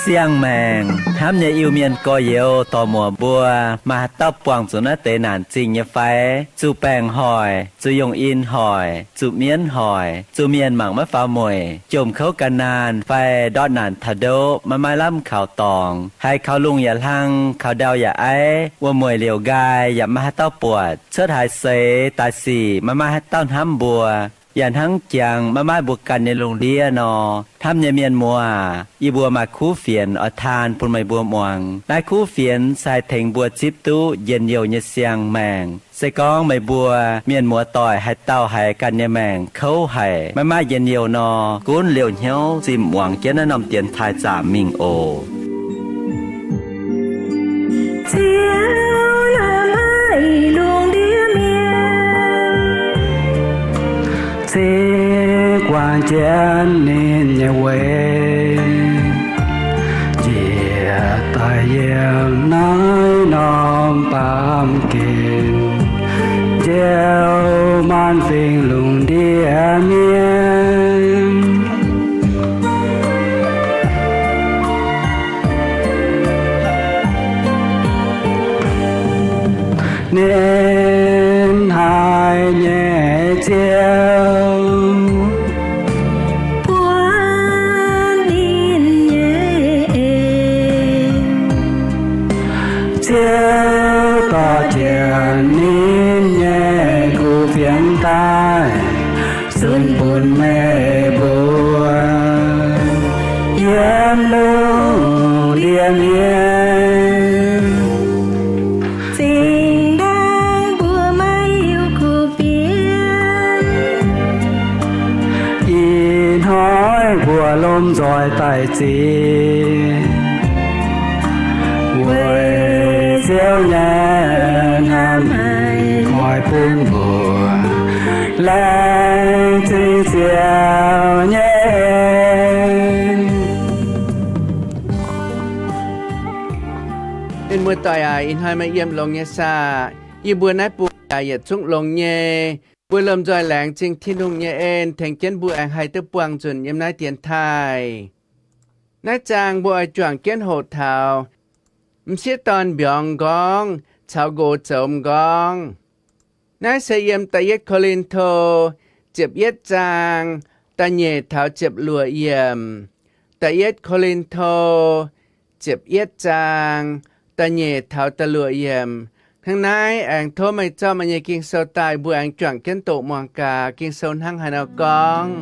Siang-maengc hnamv nyei Iu-Mienh gorx-youz dorc-muoc mbuo, maaih haaix dauh buangh zuqc naaiv deix naanc zingh nyei fai? Zuqc baengc hoic, zuqc yongh in hoic, zuqc mienv hoic, zuqc mienh mangc maiv faaux mueic, jomc kouv gan naanh fai ndortv naanc taux ndoqv maiv maaih lamh kaux dorngx, haiz kaux lungh yaac hlang, kaux ndau yaac aiv, wuom-mueic liouc nqaai yaac maiv maaih haaix dauh buatc, cuotv haaix seix daaih sic maiv maaih haaix dauh hnamv mbuo, yaac hnangv jangx maiv maaih mbuo ganh nyei lungh ndiev nor. Hnamv nyei mienh muoz, yie mbuo maaih kuv fienx oix taan bun meih mbuo muangx. Naaiv kuv fienx se haih tengx mbuo zipv duqv njien-youh nyei siang-maengc. Se gorngv meih mbuo mienh muoz-doic haaix dauh haiz ganh nyei maengc kouv haic, maiv maaih njien-youh nor, gunv liouh hnyouv zimh muangx jienv naaiv norm dienx taaih zaamc mingh oc. Ziouv, la'maih lungh ndiev mienh, se guangc jienv ninh nyei weic, njiec daaih yiem naaiv norm baamh gen, njoux maanc fingx lungh ndiev mienh. Ninh haiz nyei Ziouv buatc ninh nyei en. Ziouv dorh jienv ninh nyei kuv fienx daaih, zunh bun meih mbuo yiem lungh ndiev mienh. Zinh ndaangc mbuo maiv hiuv kuv fienx, ih hnoi mbuo lomh nzoih daaih ziex, weic Ziouv nyei hnamv haiz bun mbuo laengz zingh Ziouv nyei en. Mienh muoz-doic aac, ih hnoi meih yiem longx nyei saah? Yie mbuo naaiv bung yaac yietc zungv longx nyei. Mbuo lomh nzoih laengz zingh Tin-Hungh nyei en tengx jienv mbuo aengx haih duqv buangh nzunc yiem naaiv dienx taaih. Naaiv zaang mbuo oix juangc jienv hoqc taux m'sieqv dorn mbiorngz nqorngv caux nqox zoux m'nqorngv. Naaiv se yiem da'yietv Ko^lin^to ziepc yietv zaang da'nyeic taux ziepc luoqc yiemc. Da'yietv Ko^lin^to ziepc yietv zaang da'nyeic taux da'luoqc yiemc. Hnangv naaiv aengx tov meih zorqv meih nyei Ging-Sou daaih, mbuo aengx juangc jienv doqc muangx gaax Ging-Sou hnangv haaix nor gorngv.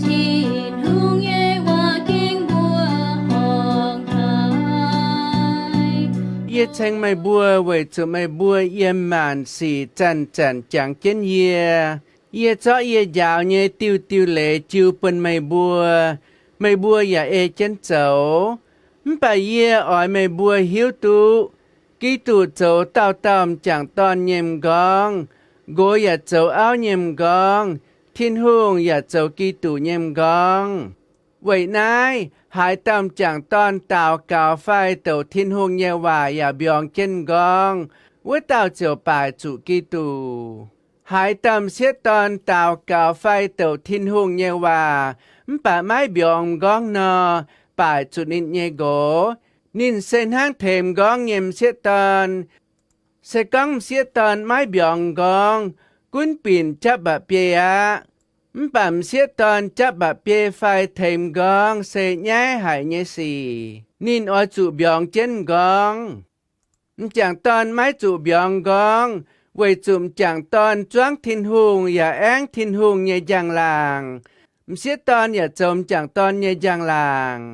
Tin-Hungh nyei waac ging mbuo horngc haic. Yie ceng meih mbuo weic zuqc meih mbuo yiem maanc sic zanc-zanc jangx jienv yie. Yie zorqv yie njaaux nyei diuh diuh leiz jiu bun meih mbuo, meih mbuo yaac ei jienv zoux. Mv baac yie oix meih mbuo hiuv duqv Giduc zoux dauh dauh m'jangc dorn nyei m'nqorngv. Nqox yaac zoux auv nyei m'nqorngv. Tin-Hungh yaac zoux Giduc nyei m'nqorngv. Weic naaiv, haaix dauh m'jangc dorn daux gaux fai douc Tin-Hungh nyei waac yaac mbiorngz jienv m'nqorngv, wuov dauh ziouc baaic zuqc Giduc. Haaix dauh m'sieqv dorn daux gaux fai douc Tin-Hungh nyei waac mv baac maiv mbiorngz m'nqorngv nor, baaic zuqc ninh nyei nqox. Ninh se hnangv teix m'nqorngv nyei m'sieqv dorn. Se gorngv m'sieqv dorn maiv mbiorngz m'nqorngv, gunv binc japv mba'biei aqv. Mv baac m'sieqv dorn japv mba'biei fai teix m'nqorngv se nyaiv haic nyei sic. Ninh oix zuqc mbiorngz jienv m'nqorngv. M'jangc dorn maiv zuqc mbiorngz m'nqorngv weic zuqc m'jangc dorn zuangv Tin-Hungh yaac aengv Tin-Hungh nyei njang-laangc. M'sieqv dorn yaac zoux m'jangc dorn nyei njang-laangc.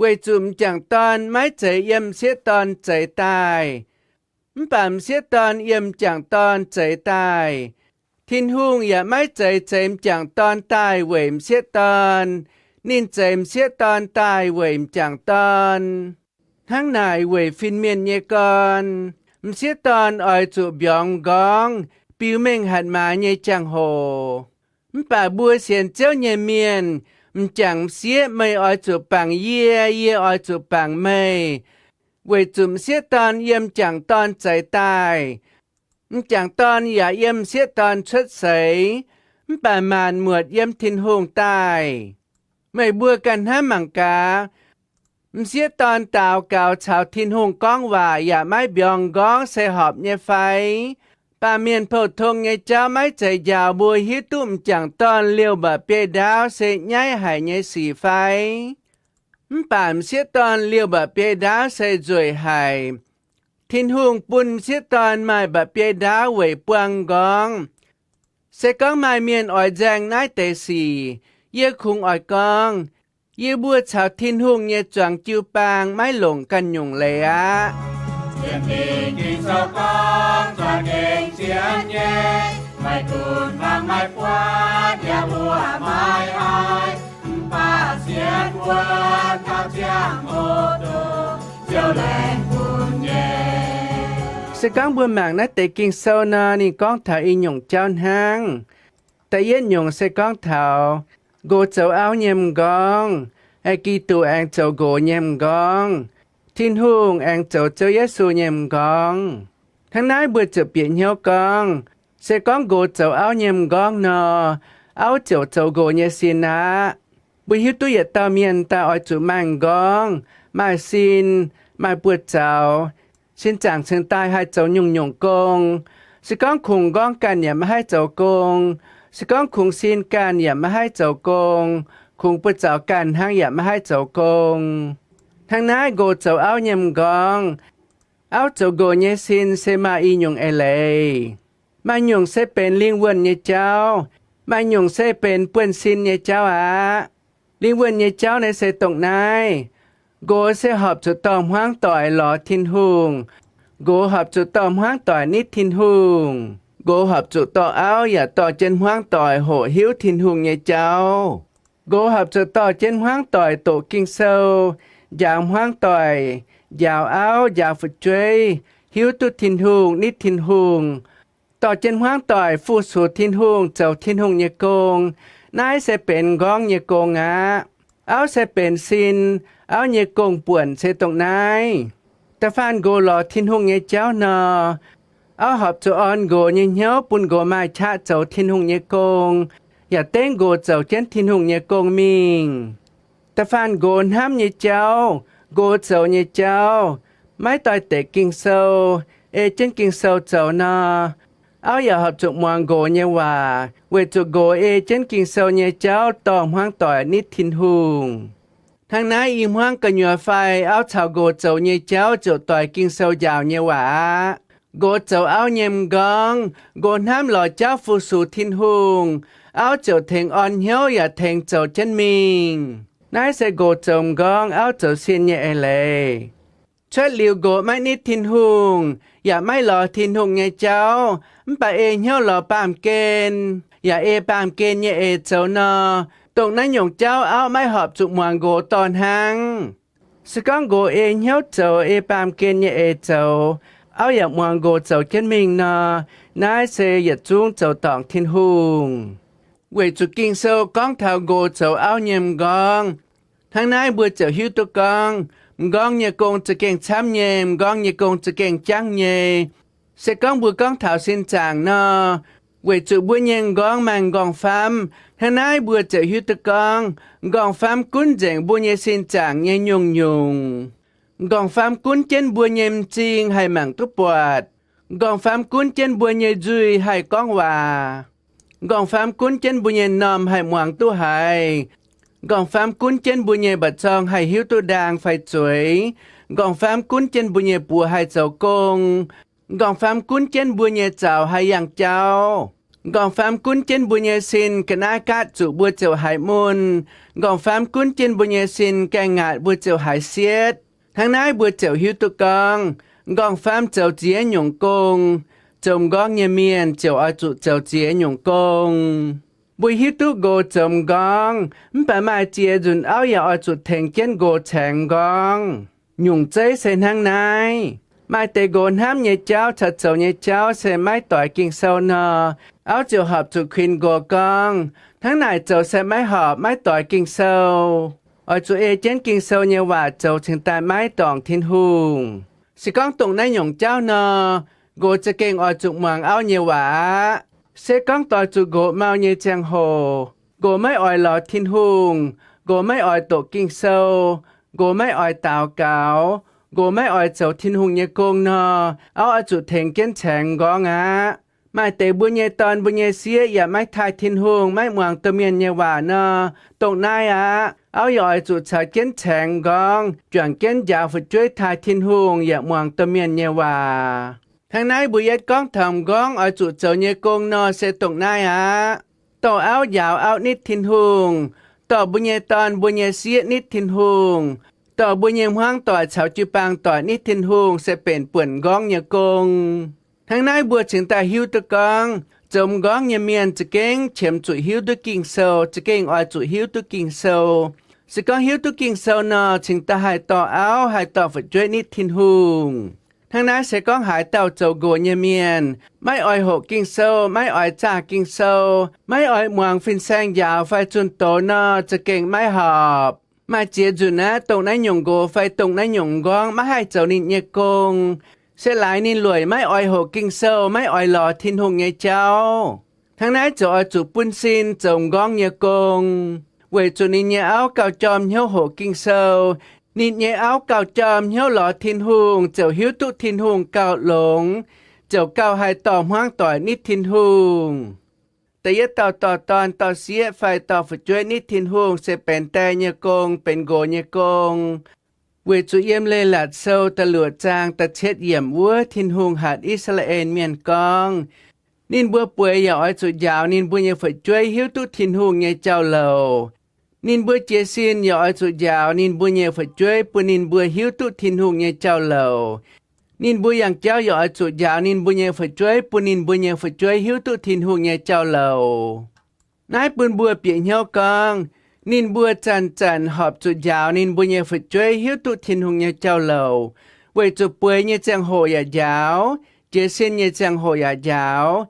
Weic zuqc m'jangc dorn maiv zeiz yiem m'sieqv dorn zeix daaih, mv baac m'sieqv dorn yiem m'jangc dorn zeix daaih. Tin-Hungh yaac maiv zeiz zeix m'jangc dorn daaih weic m'sieqv dorn. Ninh zeix m'sieqv dorn daaih weic m'jangc dorn. Hnangv naaic weic fin-mienh nyei gorn, m'sieqv dorn oix zuqc mbiorngz m'nqorngv biux mengh hatc maaz nyei jangx-hoc. Mv baac mbuo sienx Ziouv nyei mienh M'jangc m'sieqv, meih oix zuqc bangc yie, yie oix zuqc bangc meih, weic zuqc m'sieqv dorn yiem m'jangc dorn zeix daaih. M'jangc dorn yaac yiem m'sieqv dorn cuotv seix, mv baac maanc muotc yiem Tin-Hungh daaih. Meih mbuo ganh hnamv mangc gaax, m'sieqv dorn daux gaux caux Tin-Hungh gorngv waac yaac maiv mbiorngz nqorngv se horpc nyei fai? Baamh mienh pou-tong nyei jauv maiv zeiz njaaux mbuo hiuv duqv m'jangc dorn liouh mba'biei ndaauv se nyaiv haic nyei sic fai? Mv baac m'sieqv dorn liouh mba'biei ndaauv se nzueic haic. Tin-Hungh bun m'sieqv dorn maaih mba'biei ndaauv weic buang nqorngv. Se gorngv maaih mienh oix nzaeng naaiv deix sic, yie kungx oix gorngv, yie mbuo caux Tin-Hungh nyei zuangx jiu-baang maiv longc ganh nyungc leiz aqv. Sienx Ging-Sou gorngv, zuangx gengh sienx nyei, maiv gunv hlang maiv buatc, yaac mbuo maiv haih, mv baac sienx wuov taux ziangh hoc dongh Ziouv laengz bun nyei. Se gorngv mbuo mangc naaiv deix Ging-Sou nor, ninh gorngv taux i nyungc jauv hnangv. Da'yietv nyungc se gorngv taux nqox zoux auv nyei m'nqorngv, aengx Giduc aengx zoux nqox nyei m'nqorngv, Tin-Hungh aengx zoux Ziouv Yesu nyei m'nqorngv. Hnangv naaiv mbuo ziouc bieqc hnyouv gorngv, se gorngv nqox zoux auv nyei m'nqorngv nor, auv ziouc zoux nqox nyei sin aqv. Mbuo hiuv duqv yietc dauh mienh daaih oix zuqc maaih m'nqorngv, maaih sin, maaih buoz-zaux, sin zaangc cingx daaih haih zoux nyungc-nyungc gong. Se gorngv kungx m'nqorngv ganh yaac maiv haih zoux gong. Se gorngv kungx sin ganh yaac maiv haih zoux gong. Kungx buoz-zaux ganh hnangv yaac maiv haih zoux gong. Hnangv naaiv nqox zoux auv nyei m'nqorngv, auv zoux nqox nyei sin se maaih i nyungc eix leiz. Maaih nyungc se benx lingh wuonh nyei jauv. Maaih nyungc se benx buonv-sin nyei jauv aqv. Lingh wuonh nyei jauv naaiv se dongh naaiv. Nqox se horpc zuqc dorh hmuangv doic lorz Tin-Hungh. Nqox horpc zuqc dorh hmuangv doic nitv Tin-Hungh. Nqox horpc zuqc dorh auv yaac dorh jienv hmuangv doic hoqc hiuv Tin-Hungh nyei jauv. Nqox horpc zuqc dorh jienv hmuangv doic doqc Ging-Sou, njaaux hmuangv doic, njaaux auv, njaaux fu'jueiv, hiuv duqv Tin-Hungh, nitv Tin-Hungh. Dorh jienv hmuangv doic fu-sux Tin-Hungh zoux Tin-Hungh nyei gong. Naaiv se benx m'nqorngv nyei gong aqv. Auv se benx sin. Auv nyei gong-buonc se dongh naaiv. Da'faanh nqox lorz Tin-Hungh nyei jauv nor, auv horpc zuqc orn nqox nyei hnyouv bun nqox maaih qaqv zoux Tin-Hungh nyei gong, yaac dengv nqox zoux jienv Tin-Hungh nyei gong mingh. Da'faanh nqox hnamv nyei jauv, nqox zoux nyei jauv, maiv doix-dekc Ging-Sou, ei jienv Ging-Sou zoux nor, auv yaac horpc zuqc muangx nqox nyei waac, weic zuqc nqox ei jienv Ging-Sou nyei jauv dorh hmuangv doic nitv Tin-Hungh. Hnangv naaiv i hmuangv gu'nyuoz fai auv caux nqox zoux nyei jauv ziouc doix Ging-Sou njaaux nyei waac aqv. Nqox zoux auv nyei m'nqorngv, nqox hnamv lorz jauv fu-sux Tin-Hungh, auv ziouc tengx orn hnyouv yaac tengx zoux jienv mingh. Naaiv se nqox zoux m'nqorngv, auv zoux sin nyei eix leiz. Cuotv liuz nqox maiv nitv Tin-Hungh, yaac maiv lorz Tin-Hungh nyei jauv, mv baac ei hnyouv lorz baamh gen, yaac ei baamh gen nyei eix zoux nor, dongh naaiv nyungc jauv auv maiv horpc zuqc muangx nqox dorh hnangv. Se gorngv nqox ei hnyouv zoux ei baamh gen nyei eix zoux, auv yaac muangx nqox zoux jienv mingh nor, naaiv se yietc zungv zoux dorngc Tin-Hungh. Weic zuqc Ging-Sou gorngv taux nqox zoux auv nyei m'nqorngv. Hnangv naaiv mbuo ziouc hiuv duqv gorngv, m'nqorngv nyei gong za'gengh camv nyei, m'nqorngv nyei gong za'gengh jangv nyei. Se gorngv mbuo gorngv taux sin zaangc nor, weic zuqc mbuo nyei m'nqorngv maaih m'nqorngv-famv. Hnangv naaiv mbuo ziouc hiuv duqv gorngv, m'nqorngv-famv gunv nzengc mbuo nyei sin zaangc nyei nyungc-nyungc. M'nqorngv-famv gunv jienv mbuo nyei m'zing haih mangc duqv buatc. M'nqorngv-famv gunv jienv mbuo nyei nzuih haih gorngv waac. M'nqorngv-famv gunv jienv mbuo nyei m'normh haih muangx duqv haiz. M'nqorngv-famv gunv jienv mbuo nyei mba'zorng haih hiuv duqv ndaang fai zueiz. M'nqorngv-famv gunv jienv mbuo nyei buoz haih zoux gong. M'nqorngv-famv gunv jienv mbuo nyei zaux haih yangh jauv. M'nqorngv-famv gunv jienv mbuo nyei sin ga'naaiv gaatv zuqc mbuo ziouc haiz mun. M'nqorngv-famv gunv jienv mbuo nyei sin gaengh ngaatc mbuo ziouc haiz sietv. Hnangv naaiv mbuo ziouc hiuv duqv gorngv, m'nqorngv-famv zoux ziex nyungc gong. Zoux m'nqorngv nyei mienh ziouc oix zuqc zoux ziex nyungc gong. Mbuo hiuv duqv nqox zoux m'nqorngv, mv baac maaih ziex nzunc auv yaac oix zuqc tengx jienv nqox caengx m'nqorngv. Nyungc zeiv se hnangv naaiv. Maaih deix nqox hnamv nyei jauv caux zoux nyei jauv se maiv doix Ging-Sou nor, auv ziouc horpc zuqc kuinx nqox gorngv, hnangv naaic zoux se maiv horpc, maiv doix Ging-Sou. Oix zuqc ei jienv Ging-Sou nyei waac zoux cingx daaih maiv dorngc Tin-Hungh. Se gorngv dongh naaiv nyungc jauv nor, nqox za'gengh oix zuqc muangx auv nyei waac aqv. Se gorngv doix zuqc nqox mau nyei ziangh hoc, nqox maiv oix lorz Tin-Hungh, nqox maiv oix doqc Ging-Sou, nqox maiv oix daux gaux, nqox maiv oix zoux Tin-Hungh nyei gong nor, auv oix zuqc tengx jienv caengx nqorngv aqv. Maaih deix mbuo nyei dorn mbuo nyei sieqv yaac maiv taaih Tin-Hungh, maiv muangx domh mienh nyei waac nor, dongh naaiv aqv, auv yaac oix zuqc caux jienv caengx nqorngv, juangc jienv njaaux fu'jueiv taaih Tin-Hungh yaac muangx domh mienh nyei waac. Hnangv naaiv mbuo yietv gorngv taux nqorngv oix zuqc zoux nyei gong nor, se dongh naaiv aqv. Dorh auv njaaux auv nitv Tin-Hungh, dorh mbuo nyei dorn mbuo nyei sieqv nitv Tin-Hungh, dorh mbuo nyei hmuangv doic caux jiu-baang doic nitv Tin-Hungh se benx buonc nqorngv nyei gong. Hnangv naaiv mbuo cingx daaih hiuv duqv gorngv, zoux m'nqorngv nyei mienh za'gengh qiemx zuqc hiuv duqv Ging-Sou, za'gengh oix zuqc hiuv duqv Ging-Sou. Se gorngv hiuv duqv Ging-Sou nor, cingx daaih haih dorh auv, haih dorh fu'jueiv nitv Tin-Hungh. Hnangv naaiv se gorngv haaix dauh zoux nqox nyei mienh, maiv oix hoqc Ging-Sou, maiv oix zaah Ging-Sou, maiv oix muangx fin-saeng njaaux fai zunh doz nor, za'gengh maiv horpc. Maaih ziex nzunc aqv, dongh naaiv nyungc nqox fai dongh naaiv nyungc m'nqorngv maiv haih zoux ninh nyei gong, se laaix ninh lueic maiv oix hoqc Ging-Sou, maiv oix lorz Tin-Hungh nyei jauv. Hnangv naaiv ziouc oix zuqc bun sin zoux m'nqorngv nyei gong, weic zuqc ninh nyei auv gauh jorm hnyouv hoqc Ging-Sou. Ninh nyei auv gauh jorm hnyouv lorz Tin-Hungh, ziouc hiuv duqv Tin-Hungh gauh longx, ziouc gauh haih dorh hmuangv doic nitv Tin-Hungh. Da'yietv dauh dorh dorn dorh sieqv fai dorh fu'jueiv nitv Tin-Hungh se benx die nyei gong, benx nqox nyei gong. Weic zuqc yiem Leiz-Latc Sou da'luoqc zaang da'cietv yiemc wuov, Tin-Hungh hatc I^saa^laa^en Mienh gorngv, ninh mbuo bueix yaac oix zuqc njaaux ninh mbuo nyei fu'jueiv hiuv duqv Tin-Hungh nyei jauv-louc. Ninh mbuo jiez sin yaac oix zuqc njaaux ninh mbuo nyei fu'jueiv bun ninh mbuo hiuv duqv Tin-Hungh nyei jauv-louc. Ninh mbuo yangh jauv yaac oix zuqc njaaux ninh mbuo nyei fu'jueiv bun ninh mbuo nyei fu'jueiv hiuv duqv Tin-Hungh nyei jauv-louc. Naaiv bun mbuo bieqc hnyouv gorngv, ninh mbuo zanc-zanc horpc zuqc njaaux ninh mbuo nyei fu'jueiv hiuv duqv Tin-Hungh nyei jauv-louc, weic zuqc bueix nyei ziangh hoc yaac njaaux, jiez sin nyei ziangh hoc yaac njaaux,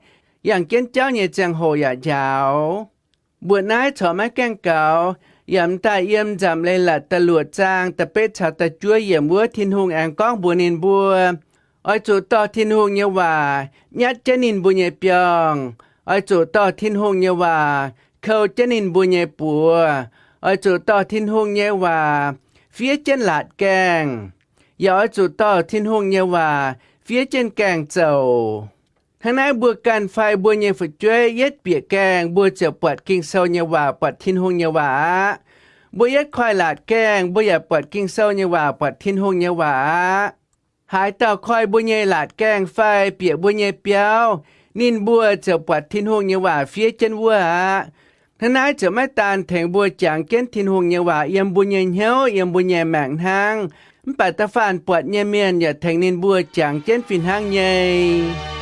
yangh jienv jauv nyei ziangh hoc yaac njaaux. Mbuoqc naaiv corc maiv gaengh gaux, yaac m'daaih yiem nzamc Leiz-Latc da'luoqc zaang da'betv caux da'juov yiemc wuov, Tin-Hungh aengx gorngv mbuox ninh mbuo, oix zuqc dorh Tin-Hungh nyei waac nyatv jienv ninh mbuo nyei biorngh. Oix zuqc dorh Tin-Hungh nyei waac kou jienv ninh mbuo nyei buoz. Oix zuqc dorh Tin-Hungh nyei waac fiev jienv laatc gaengh. Yaac oix zuqc dorh Tin-Hungh nyei waac fiev jienv gaengh zouc. Hnangv naaiv mbuo ganh fai mbuo nyei fu'jueiv yietv bieqc gaengh, mbuo ziouc buatc Ging-Sou nyei waac, buatc Tin-Hungh nyei waac aqv. Mbuo yietv koi laatc gaengh, mbuo yaac buatc Ging-Sou nyei waac, buatc Tin-Hungh nyei waac aqv. Haaix dauh koi mbuo nyei laatc gaengh fai bieqc mbuo nyei biauv, ninh mbuo ziouc buatc Tin-Hungh nyei waac fiev jienv wuov aqv. Hnangv naaiv ziouc maiv daan tengx mbuo jangx jienv Tin-Hungh nyei waac yiem mbuo nyei hnyouv, yiem mbuo nyei maengc hnangv, mv baac da'faanh buatc nyei mienh yaac tengx ninh mbuo jangx jienv fih hnangv nyei.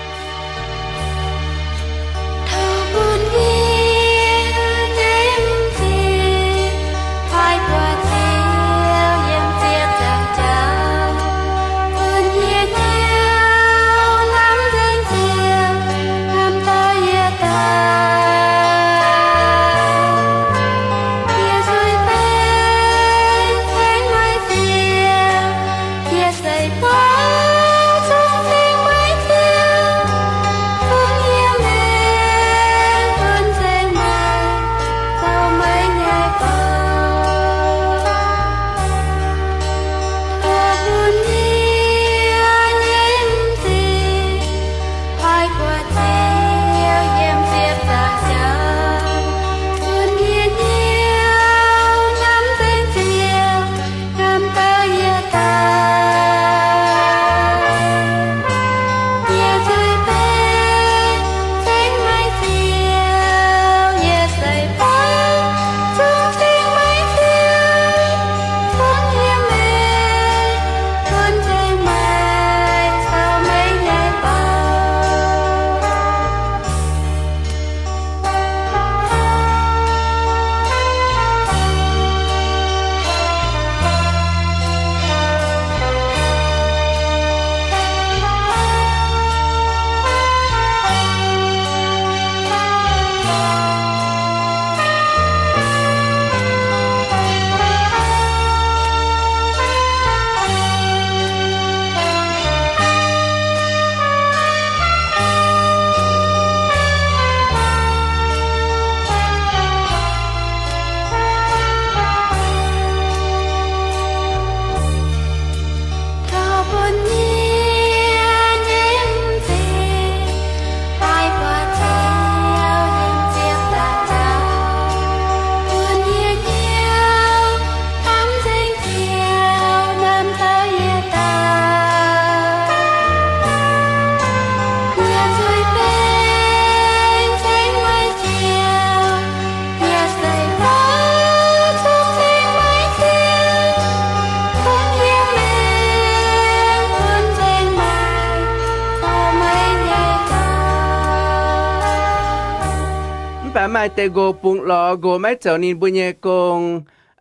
Maaih deix nqox bungx lorz nqox maiv zoux ninh mbuo nyei gong.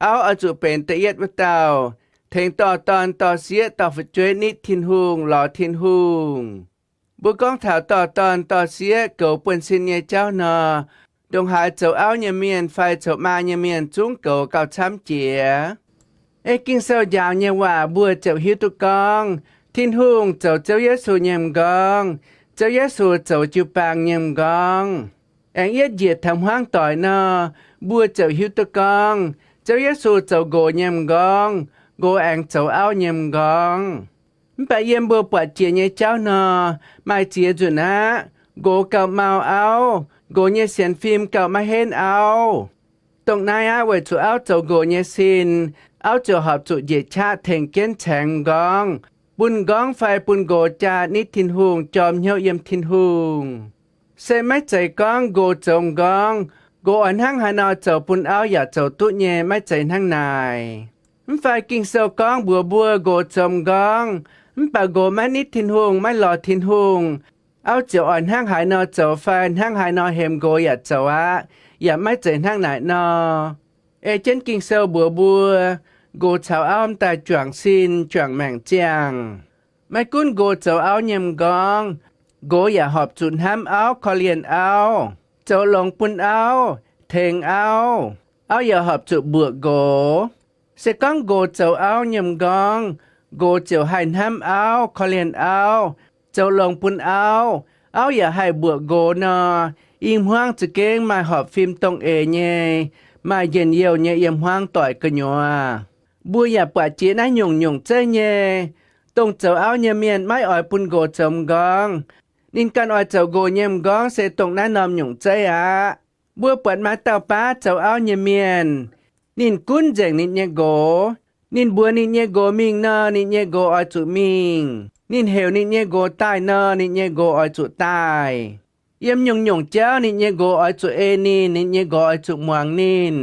Auv oix zuqc benx da'yietv wuov dauh, tengx dorh dorn dorh sieqv dorh fu'jueiv nitv Tin-Hungh, lorz Tin-Hungh. Mbuo gorngv taux dorh dorn dorh sieqv goux buonv-sin nyei jauv nor, ndongc haaix zoux auv nyei mienh fai zoux maa nyei mienh zungv goux gauh camv jiex. Ei Ging-Sou njaaux nyei waac mbuo ziouc hiuv duqv gorngv Tin-Hungh zoux Ziouv Yesu nyei m'nqorngv, Ziouv Yesu zoux jiu-baang nyei m'nqorngv. Aengx yietv njiec taux hmuangv doic nor, mbuo ziouc hiuv duqv gorngv Ziouv Yesu zoux nqox nyei m'nqorngv, nqox aengx zoux auv nyei m'nqorngv. Mv baac yiem mbuo buatc jiex nyei jauv nor, maaih ziex nzunc aqv, nqox gauh mau auv, nqox nyei sienx fim gauh maiv henv auv. Dongh naaiv aqv, weic zuqc auv zoux nqox nyei sin, auv ziouc horpc zuqc njiec qaqv tengx jienv caengx m'nqorngv, bun m'nqorngv fai bun nqox jaa nitv Tin-Hungh, jorm hnyouv yiem Tin-Hungh. Se maiv zeiz gorngv nqox zoux m'nqorngv, nqox oix hnangv haaix nor zoux bun auv yaac zoux duqv nyei, maiv zeiz hnangv naaic. Mv fai Ging-Sou gorngv mbuox mbuo nqox zoux m'nqorngv, mv baac nqox maiv nitv Tin-Hungh, maiv lorz Tin-Hungh, auv ziouc oix hnangv haaix nor zoux fai hnangv haaix nor hemx nqox yaac zoux aqv. Yaac maiv zeiz hnangv naaic nor. Ei jienv Ging-Sou mbuox mbuo, nqox caux auv m'daaih juangc sin, juangc maengc ziangh. Maiv gunv nqox zoux auv nyei m'nqorngv, nqox yaac horpc zuqc hnamv auv, korv-lienh auv, zoux longx bun auv, tengx auv. Auv yaac horpc zuqc mbuoqc nqox. Se gorngv nqox zoux auv nyei m'nqorngv, nqox ziouc haih hnamv auv, korv-lienh auv, zoux longx bun auv. Auv yaac haih mbuoqc nqox nor, i hmuangv za'gengh maaih horpc fim dongh eix nyei, maaih njien-youh nyei yiem hmuangv doic gu'nyuoz. Mbuo yaac buatc jiex naaiv nyungc-nyungc zeiv nyei. Dongh zoux auv nyei mienh maiv oix bun nqox zoux m'nqorngv. Ninh ganh oix zoux nqox nyei m'nqorngv se dongh naaiv norm nyungc zeiv aqv. Mbuo buatc maaih dauh baav zoux auv nyei mienh, ninh gunv nzengc ninh nyei nqox. Ninh mbuox ninh nyei nqox mingh nor, ninh nyei nqox oix zuqc mingh. Ninh heuc ninh nyei nqox daaih nor, ninh nyei nqox oix zuqc daaih. Yiem nyungc-nyungc jauv ninh nyei nqox oix zuqc ei ninh, ninh nyei nqox oix zuqc muangx ninh.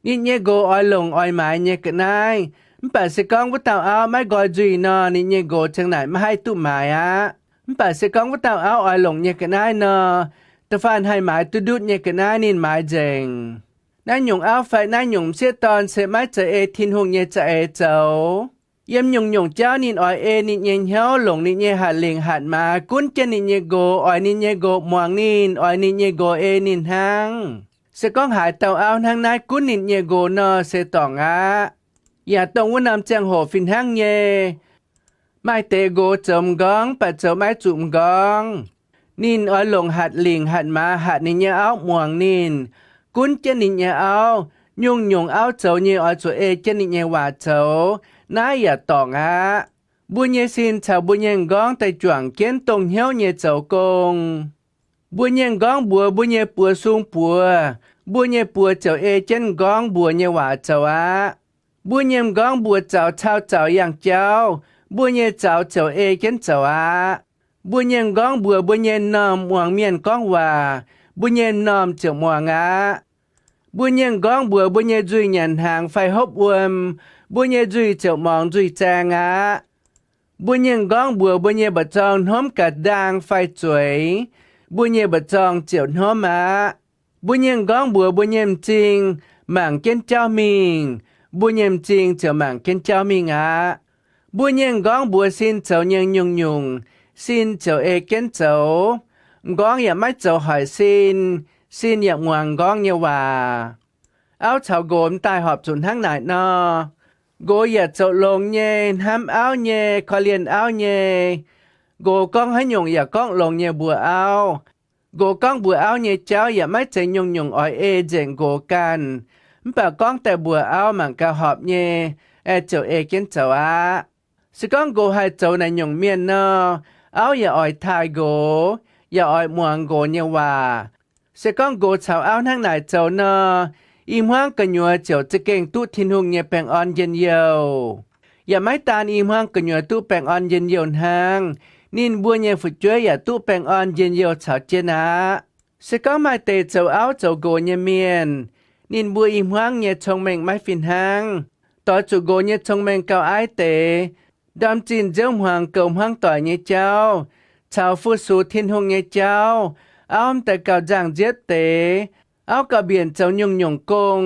Ninh nyei nqox oix longc oix maaiz nyei ga'naaiv. Mv baac se gorngv wuov dauh auv maiv nqoi nzuih nor, ninh nyei nqox ziang naaic maiv haih duqv maaiz aqv. Mv baac se gorngv wuov dauh auv oix longc nyei ga'naaiv nor, da'faanh haih maaiz duqv ndutv nyei ga'naaiv ninh maaiz nzengc. Naaiv nyungc auv fai naaiv nyungc m'sieqv dorn se maiv zeiz ei Tin-Hungh nyei za'eix zoux. Yiem nyungc-nyungc jauv ninh oix ei ninh nyei hnyouv, longc ninh nyei hatc lingc hatc maaz gunv jienv ninh nyei nqox, oix ninh nyei nqox muangx ninh, oix ninh nyei nqox ei ninh hnangv. Se gorngv haaix dauh auv hnangv naaiv gunv ninh nyei nqox nor, se dorngc aqv. Yaac dongh wuov norm ziangh hoc fih hnangv nyei. Maaih deix nqox zoux m'nqorngv, mv baac zoux maiv zuqc m'nqorngv. Ninh oix longc hatc lingc hatc maaz hatc ninh nyei auv muangx ninh, gunv jienv ninh nyei auv. Nyungc-nyungc auv zoux nyei oix zuqc ei jienv ninh nyei waac zoux. Naaiv yaac dorngc aqv. Mbuo nyei sin caux mbuo nyei m'nqorngv daaih juangc jienv dongh hnyouv nyei zoux gong. Mbuo nyei m'nqorngv mbuox mbuo nyei buoz sung buoz, mbuo nyei buoz ziouc ei jienv m'nqorngv mbuox nyei waac zoux aqv. Mbuo nyei m'nqorngv mbuox zaux cau zaux yangh jauv, mbuo nyei zaux ziouc ei jienv zoux aqv. Mbuo nyei m'nqorngv mbuox mbuo nyei m'normh muangx mienh gorngv waac, mbuo nyei m'normh ziouc muangx aqv. Mbuo nyei m'nqorngv mbuox mbuo nyei nzuih nyanc hnaangx fai hopv wuom, mbuo nyei nzuih ziouc morngx nzuih zaeng aqv. Mbuo nyei m'nqorngv mbuox mbuo nyei mba'zorng hnomv ga'ndaang fai zueiz, mbuo nyei mba'zorng ziouc hnomv aqv. Mbuo nyei m'nqorngv mbuox mbuo nyei m'zing mangc jienv jauv mingh, mbuo nyei m'zing ziouc mangc jienv jauv mingh aqv. Mbuo nyei m'nqorngv mbuox sin zoux nyei nyungc-nyungc, sin ziouc ei jienv zoux. M'nqorngv yaac maiv zoux hoic sin, sin yaac muangx m'nqorngv nyei waac. Auv caux nqox m'daaih horpc zuqc hnangv naaic nor. Nqox yaac zoux longx nyei, hnamv auv nyei, korv-lienh auv nyei. Nqox gorngv haaix nyungc yaac gorngv longx nyei mbuox auv. Nqox gorngv mbuox auv nyei jauv yaac maiv zeiz nyungc-nyungc oix ei nzengc nqox ganh. Mv baac gorngv daaih mbuox auv mangc gaax horpc nyei, aengx ziouc ei jienv zoux aqv. Se gorngv nqox haih zoux naaic nyungc mienh nor, auv yaac oix taaih nqox, yaac oix muangx nqox nyei waac. Se gorngv nqox caux auv hnangv naaic zoux nor, i hmuangv gu'nyuoz ziouc za'gengh duqv Tin-Hungh nyei baengh orn njien-youh. Yaac maiv daan i hmuangv gu'nyuoz duqv baengh orn njien-youh hnangv, ninh mbuo nyei fu'jueiv yaac duqv baengh orn njien-youh caux jienv aqv. Se gorngv maaih deix zoux auv zoux nqox nyei mienh, ninh mbuo i hmuangv nyei cong-mengh maiv fih hnangv, doix zuqc nqox nyei cong-mengh gauh aiv deix, ndorm zinh nziouv hmuangx goux hmuangv doic nyei jauv, caux fu-sux Tin-Hungh nyei jauv, auv m'daaih gauh nzangh nziepv deix, Auv gauh mbienc zoux nyungc-nyungc gong.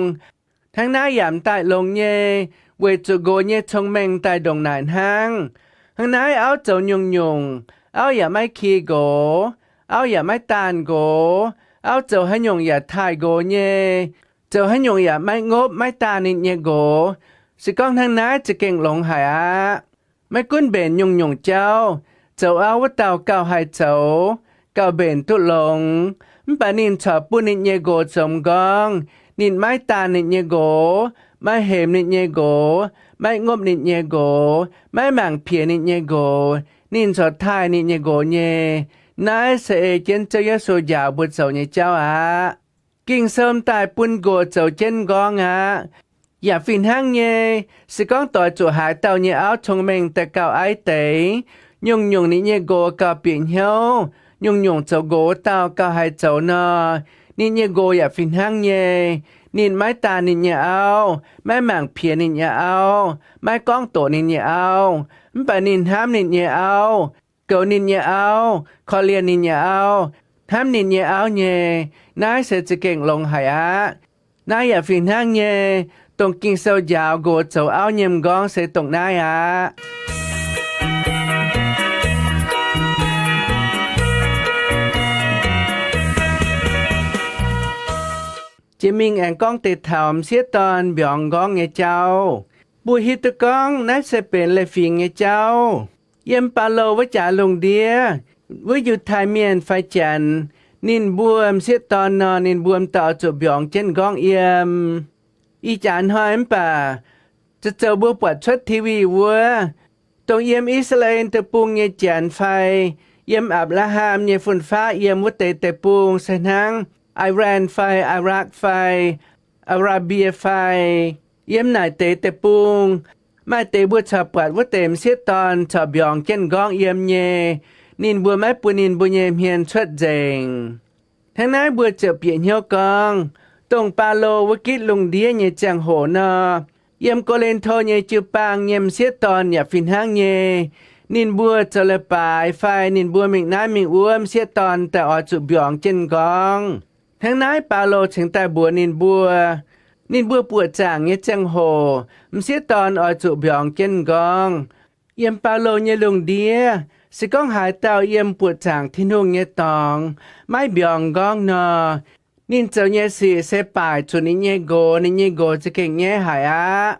Hnangv naaiv yaac m'daaih longx nyei, weic zuqc nqox nyei cong-mengh daaih ndongc naaic hnangv. Hnangv naaiv auv zoux nyungc-nyungc, auv yaac maiv ki nqox, auv yaac maiv daanh nqox. Auv zoux haaix nyungc yaac taaih nqox nyei, zoux haaix nyungc yaac maiv ngopv maiv daanh ninh nyei nqox. Se gorngv hnangv naaiv za'gengh longx haic aqv. Maiv gunv mbenc nyungc-nyungc jauv, zoux auv wuov dauh gauh haih zoux, gauh mbenc duqv longx. Mv baac ninh corc bun ninh nyei nqox zoux m'nqorngv. Ninh maiv daanh ninh nyei nqox, maiv hemx ninh nyei nqox, maiv ngopv ninh nyei nqox, maiv mangc piex ninh nyei nqox. Ninh corc taaih ninh nyei nqox nyei. Naaiv se ei jienv Ziouv Yesu njaaux mbuo zoux nyei jauv aqv. Ging-Sou daaih bun nqox zoux jienv m'nqorngv aqv. Yaac fih hnangv nyei, se gorngv doix zuqc haaix dauh nyei auv cong-mengh daaih gauh aiv deix, nyungc-nyungc ninh nyei nqox gauh bieqc hnyouv, nyungc-nyungc zoux nqox wuov dauh gauh haih zoux nor, ninh nyei nqox yaac fih hnangv nyei. Ninh maiv daanh ninh nyei auv, maiv mangc piex ninh nyei auv, maiv gorngv doqc ninh nyei auv. Mv baac ninh hnamv ninh nyei auv, goux ninh nyei auv, korv-lienh ninh nyei auv, hnamv ninh nyei auv nyei. Naaiv se za'gengh longx haic aqv. Naaiv yaac fih hnangv nyei, dongh Ging-Sou njaaux nqox zoux auv nyei m'nqorngv se dongh naaiv aqv. Jiex mingh aengx gorngv deix taux m'sieqv dorn mbiorngz m'nqorngv nyei jauv. Mbuo hiuv duqv gorngv naaiv se benx leiz-fingx nyei jauv. Yiem Baulo wuov jaax lungh ndiev, wuov Yiutai Mienh fai Janx, ninh mbuo m'sieqv dorn nor, ninh mbuo m'dauh zuqc mbiorngz jienv m'nqorngv yiem. Ih jaax hnoi mv baac zoux zoux mbuo buatc cuotv T V wuov, dongh yiem I^saa^laa^en Deic-Bung nyei Janx fai yiem Apc^laa^ham nyei fun-faqv yiem wuov deix deic-bung se hnangv Iran fai Iraq fai Arabia fai yiem naaic deix deic-bung, maaih deix mbuo corc buatc wuov deix m'sieqv dorn corc mbiorngz jienv m'nqorngv yiem nyei. Ninh mbuo maiv bun ninh mbuo nyei hmien cuotv nzengc. Hnangv naaiv mbuo ziouc bieqc hnyouv gorngv, dongh Baulo wuov gitv lungh ndiev nyei ziangh hoc nor, yiem Ko^lin^to nyei jiu-baang nyei m'sieqv dorn yaac fih hnangv nyei. Ninh mbuo zoux leiz-baaix fai ninh mbuo mingh naaiv mingh wuov, m'sieqv dorn daaih oix zuqc mbiorngz jienv m'nqorngv. Hnangv naaiv Baulo cingx daaih mbuox ninh mbuo, ninh mbuo buoqc zaangc nyei ziangh hoc m'sieqv dorn oix zuqc mbiorngz jienv m'nqorngv. Yiem Baulo nyei lungh ndiev, se gorngv haaix dauh yiem buoqc zaangc Tin-Hungh nyei dorngx maiv mbiorngz m'nqorngv nor, ninh zoux nyei sic se baaic zuqc ninh nyei nqox, ninh nyei nqox za'gengh nyaiv haic aqv.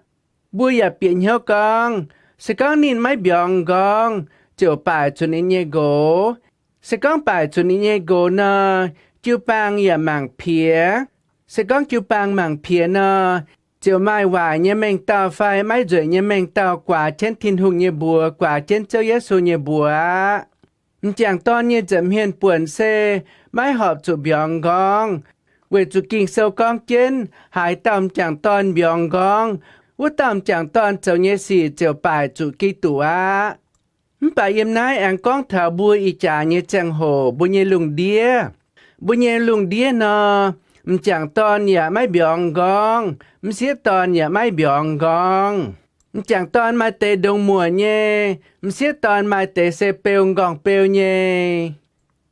Mbuo yaac bieqc hnyouv gorngv, se gorngv ninh maiv mbiorngz m'nqorngv, ziouc baaic zuqc ninh nyei nqox. Se gorngv baaic zuqc ninh nyei nqox nor, jiu-baang yaac mangc piex. Se gorngv jiu-baang mangc piex nor, ziouc maaih waaic nyei mengh dauh fai maiv nzueic nyei mengh dauh guaax jienv Tin-Hungh nyei mbuox, guaax jienv Ziouv Yesu nyei mbuox aqv. M'jangc dorn nyei nza'hmien buonc se maiv horpc zuqc mbiorngz m'nqorngv, weic zuqc Ging-Sou gorngv jienv, haaix dauh m'jangc dorn mbiorngz m'nqorngv, wuov dauh m'jangc dorn zoux nyei sic ziouc baaic zuqc Giduc aqv. Mv baac yiem naaiv aengx gorngv taux mbuo ih jaax nyei ziangh hoc, mbuo nyei lungh ndiev. Mbuo nyei lungh ndiev nor, m'jangc dorn yaac maiv mbiorngz m'nqorngv, m'sieqv dorn yaac maiv mbiorngz m'nqorngv. M'jangc dorn maaih deix ndongc muoc nyei, m'sieqv dorn maaih deix se beu m'nqorngv-beu nyei.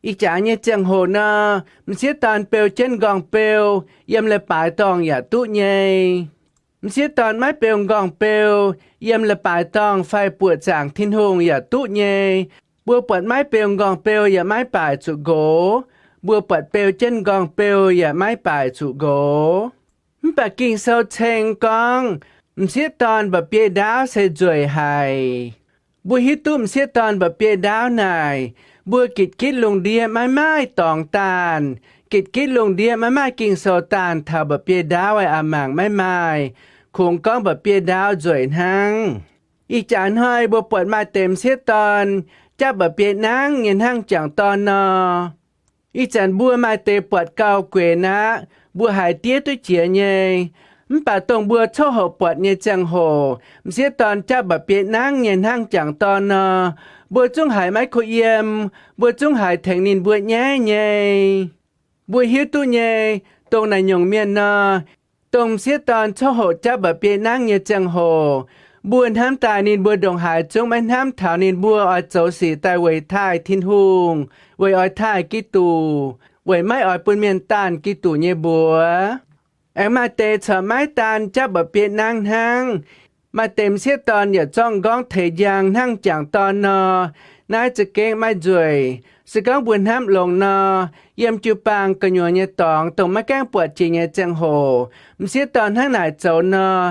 Ih jaax nyei ziangh hoc nor, m'sieqv dorn beu jienv m'nqorngv-beu, yiem leiz-baaix dorngh yaac duqv nyei. M'sieqv dorn maiv beu m'nqorngv-beu, yiem leiz-baaix dorngh fai buoqc zaangc Tin-Hungh yaac duqv nyei. Mbuo buatc maiv beu m'nqorngv-beu yaac maiv baaic zuqc nqox. Mbuo buatc beu jienv m'nqorngv-beu yaac maiv baaic zuqc nqox. Mv baac Ging-Sou ceng gorngv, m'sieqv dorn mba'biei ndaauv se nzueic haic. Mbuo hiuv duqv m'sieqv dorn mba'biei ndaauv naaic, mbuo gitv-gitv lungh ndiev maiv maaih dorngx daanh, gitv-gitv lungh ndiev maiv maaih Ging-Sou daanh taux mba'biei ndaauv, aa, mangc maiv maaih, kungx gorngv mba'biei ndaauv nzueic hnangv. Ih jaax hnoi mbuo buatc maaih deix m'sieqv dorn japv mba'biei nangv nyei hnangv m'jangc dorn nor. Ih zanc mbuo maaih deix buatc gauh guenx aqv, mbuo haiz diev duqv jiex nyei. Mv baac dongh mbuo coqv hoqc buatc nyei ziangh hoc, m'sieqv dorn japv mba'biei nangv nyei hnangv m'jangc dorn nor, mbuo zungv haiz maiv kuh yiem, mbuo zungv haiz tengx ninh mbuo nyaiv nyei. Mbuo hiuv duqv nyei, dongh naaic nyungc mienh nor, dongh m'sieqv dorn coqv hoqc japv mba'biei nangv nyei ziangh hoc, mbuo hnamv daaih ninh mbuo ndongc haaix zungv maiv hnamv taux ninh mbuo oix zoux sic daaih weic taaih Tin-Hungh, weic oix taaih Giduc. weic maiv oix bun mienh daanh Giduc nyei mbuox. Aengx maaih deix corc maiv daan japv mba'biei nangv hnangv. Maaih deix m'sieqv dorn yaac zorqv m'nqorngv teix njang hnangv m'jangc dorn nor, naaiv za'gengh maiv nzueic. Se gorngv mbuo hnamv longx nor, yiem jiu-baang gu'nyuoz nyei dorngx dongh maiv gaengh buatc jiex nyei ziangh hoc, m'sieqv dorn hnangv naaic zoux nor,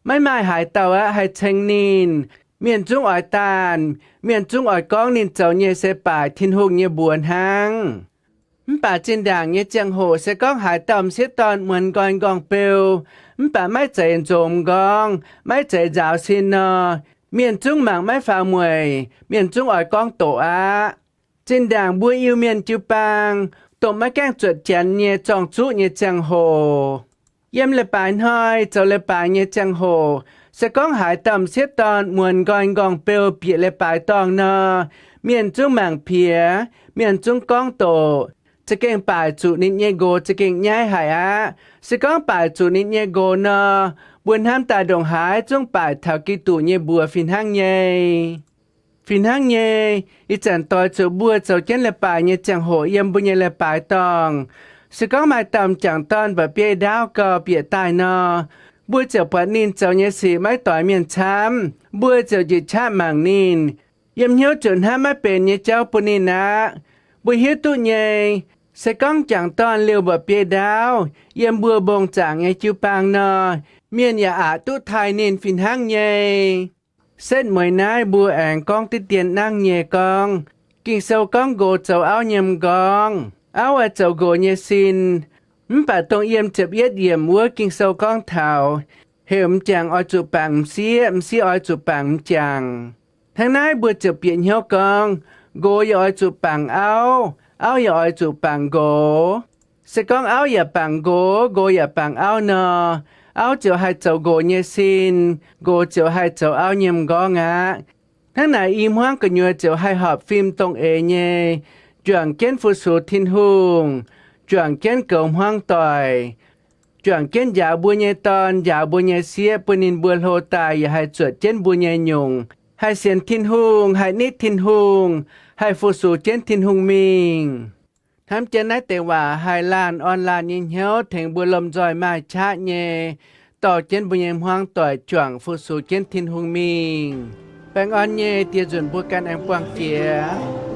maiv maaih haaix dauh aqv haih ceng ninh. Mienh zungv oix daanh, mienh zungv oix gorngv ninh zoux nyei se baaic Tin-Hungh nyei mbuox hnangv. Mv baac zinh ndaangc nyei ziangh hoc se gorngv haaix dauh m'sieqv dorn muonz nqoi nqorngv-beu, mv baac maiv zeiz nzomz m'nqorngv, maiv zeiz nzaaux sin nor, mienh zungv mangc maiv faaux mueic, mienh zungv oix gorngv doqc aqv. Zinh ndaangc mbuo Iu-Mienh jiu-baang, dongh maiv gaengh zuotc Janx nyei zorng-zuqv nyei ziangh hoc, yiem leiz-baaix hnoi zoux leiz-baaix nyei ziangh hoc, se gorngv haaix dauh m'sieqv dorn muonz nqoi nqorngv-beu bieqc leiz-baaix dorngh nor, mienh zungv mangc piex, mienh zungv gorngv doqc. Za'gengh baaic zuqc ninh nyei nqox za'gengh nyaiv haic aqv. Se gorngv baaic zuqc ninh nyei nqox nor, mbuo hnamv daaih ndongc haaix zungv baaic taux Giduc nyei mbuox fih hnangv nyei. Fih hnangv nyei, ih zanc doix zuqc mbuo zoux jienv leiz-baaix nyei ziangh hoc yiem mbuo nyei leiz-baaix dorngh, se gorngv maaih dauh m'jangc dorn mba'biei ndaauv gau bieqc daaih nor, mbuo ziouc buatc ninh zoux nyei sic maiv doix mienh camv, mbuo ziouc njiec qaqv mangc ninh, yiem hnyouv ziouc hnamv maiv benx nyei jauv bun ninh aqv. Mbuo hiuv duqv nyei, se gorngv m'jangc dorn liouh mba'biei ndaauv yiem mbuo mbong zaangc nyei jiu-baang nor, mienh yaac aqc duqv taaih ninh fih hnangv nyei. Setv mueiz naaiv mbuo aengx gorngv diqv dien nangv nyei gorngv, Ging-Sou gorngv nqox zoux auv nyei m'nqorngv, auv oix zoux nqox nyei sin. Mv baac dongh yiem ziepc yietv yiemc wuov Ging-Sou gorngv taux, heuc m'jangc oix zuqc bangc m'sieqv, m'sieqv oix zuqc bangc m'jangc. Hnangv naaiv mbuo ziouc bieqc hnyouv gorngv, nqox yaac oix zuqc bangc auv, auv yaac oix zuqc bangc nqox. Se gorngv auv yaac bangc nqox, nqox yaac bangc auv nor, auv ziouc haih zoux nqox nyei sin, nqox ziouc haih zoux auv nyei m'nqorngv aqv. Hnangv naaic i hmuangv gu'nyuoz ziouc haih horpc fim dongh eix nyei, juangc jienv fu-sux Tin-Hungh, juangc jienv goux hmuangv doic, juangc jienv njaaux mbuo nyei dorn, njaaux mbuo nyei sieqv, bun ninh mbuo hlo daaih yaac haih zuotc jienv mbuo nyei nyungc, haih sienx Tin-Hungh, haih nitv Tin-Hungh, haih fu-sux jienv Tin-Hungh mingh. Hnamv jienv naaiv deix waac haih laanh orn laanh nyei hnyouv tengx mbuo lomh nzoih maaih qaqv nyei, dorh jienv mbuo nyei hmuangv doic juangc fu-sux jienv Tin-Hungh mingh. Baengh orn nyei Die nzunc mbuo ganh aengx buangh jiex.